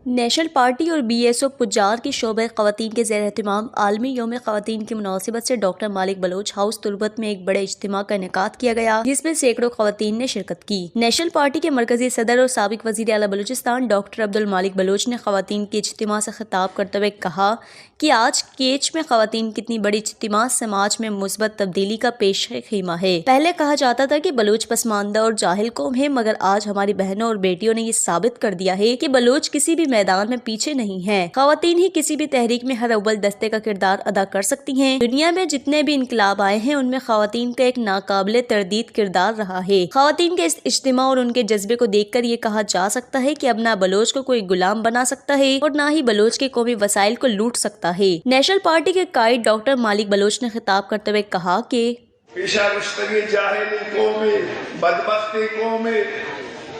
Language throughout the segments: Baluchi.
نیشنل پارٹی اور بی ایس او پجار کے شعبہ خواتین کے زیر اہتمام عالمی یوم خواتین کی مناسبت سے ڈاکٹر مالک بلوچ ہاؤس تربت میں ایک بڑے اجتماع کا انعقاد کیا گیا، جس میں سینکڑوں خواتین نے شرکت کی۔ نیشنل پارٹی کے مرکزی صدر اور سابق وزیر اعلیٰ بلوچستان ڈاکٹر عبدالمالک بلوچ نے خواتین کے اجتماع سے خطاب کرتے ہوئے کہا کہ آج کیچ میں خواتین کی اتنی بڑی اجتماع سماج میں مثبت تبدیلی کا پیش خیمہ ہے۔ پہلے کہا جاتا تھا کہ بلوچ پسماندہ اور جاہل قوم ہے، مگر آج ہماری بہنوں اور بیٹیوں نے یہ ثابت کر دیا ہے کہ بلوچ کسی بھی میدان میں پیچھے نہیں ہیں۔ خواتین ہی کسی بھی تحریک میں ہر اول دستے کا کردار ادا کر سکتی ہیں۔ دنیا میں جتنے بھی انقلاب آئے ہیں، ان میں خواتین کا ایک ناقابل تردید کردار رہا ہے۔ خواتین کے اس اجتماع اور ان کے جذبے کو دیکھ کر یہ کہا جا سکتا ہے کہ اب نہ بلوچ کو کوئی غلام بنا سکتا ہے اور نہ ہی بلوچ کے قومی وسائل کو لوٹ سکتا ہے۔ نیشنل پارٹی کے قائد ڈاکٹر مالک بلوچ نے خطاب کرتے ہوئے کہا کہ پیشا گوشتگیں جاہلیں قومے، بدبختیں قومے،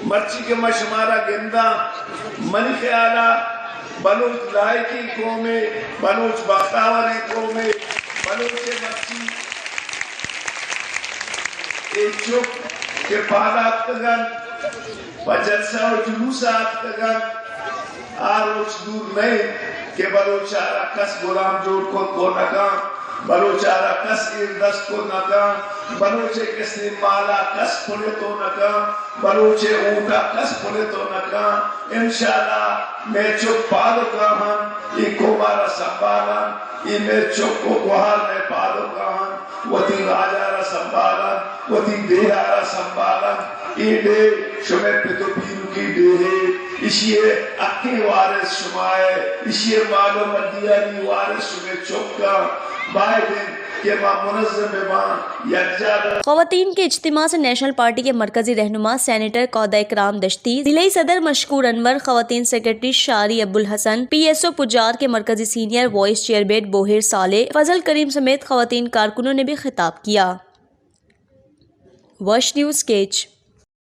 مرچی کہ ما شمارا گنداں، منی خیالا بلوچ لائقیں قومے، بلوچ بختاوریں قومے، بلوچ مرچی اے چک کہ پاد آتکگ انت، پہ جلسہ و جلوس آتکگ انت، آ روچ دور نہ انت کہ بلوچ ء را کس غلام جوڑ کت کو نہ کن، بلوچ ء را کس ایر دست کو نہ کن، بلوچ ء کسے مال ء کس پلتو نہ کن، بلوچ ء اوٹ ء کس پلتو نہ کن۔ انشاءاللہ مئے چک پاد کاہن، اے قوم ء را سنبھالن، اے مئے چک و گوہار مئے پاد کاہن۔ وتی راج ء را سنبھالن، وتی ڈیھ ء را سنبھالن۔ اے ڈیھ شمئے پت و پیرکی ڈیھے، اشی ء حقیں وارث شما ئے، اشی ء مال و مڈیانی وارث شمئے چک انت۔ باید انت کہ ما منظم بہ باں، یکجاہ بہ خواتین کے اجتماع سے نیشنل پارٹی کے مرکزی رہنما سینیٹر قودہ اکرام دشتی، ضلعی صدر مشکور انور، خواتین سیکرٹری شاری ابوالحسن، پی ایس او پجار کے مرکزی سینئر وائس چیئرمین بوہیر صالح، فضل کریم سمیت خواتین کارکنوں نے بھی خطاب کیا۔ وش نیوز کیچ۔